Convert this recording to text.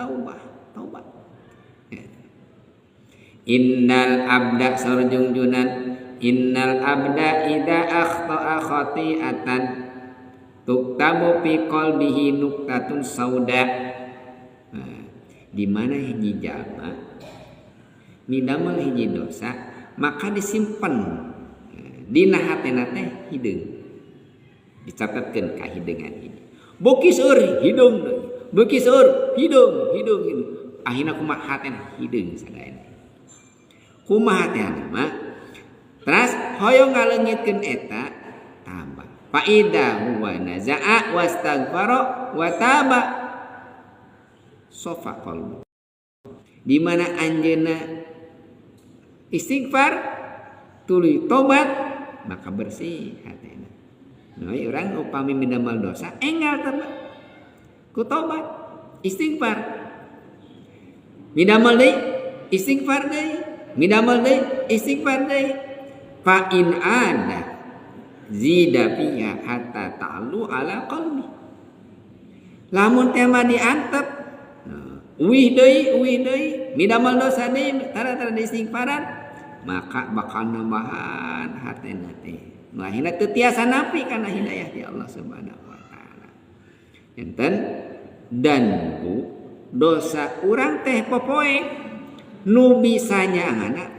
Taubah, taubat. Innal abda, saur Jungjunan, innal abda idza akhta'a khati'atan tuktabu fi qalbihi nuqtatun sauda. Nah, di mana hiji jalma midamel hiji dosa, maka disimpen dina hatena teh hideung, dicatatkeun kahideungan hiji. Beuki seueur hideung deui, beuki seueur hideung, hideung, hideung, akhirna kumaha? Hatena hideung sadayana. Kumaha hatena mah? Teras hoyong ngaleungitkeun eta, tambah. Fa idza huwa naza'a wastaghfara wa taba sofa qalbu. Di mana anjeunna istighfar tuluy tobat, maka bersih hatena. Nah, urang upami midamel dosa enggal tobat ku tobat istighfar, midamel deui istighfar deui, midamel deui istighfar deui. Fa in ada zida fiha hatta ta'lu ala qalbi. Lamun teh mah diantep, nah, uih deui, uih deui, midamel dosa deui, tara-tara diistighfaran, maka bakal nambahan hatena teh. Nu akhirna teu tiasa napi kana hidayah ti Allah Subhanahu wa taala. Enten dan bu dosa urang teh popoe nu bisa nyaangana.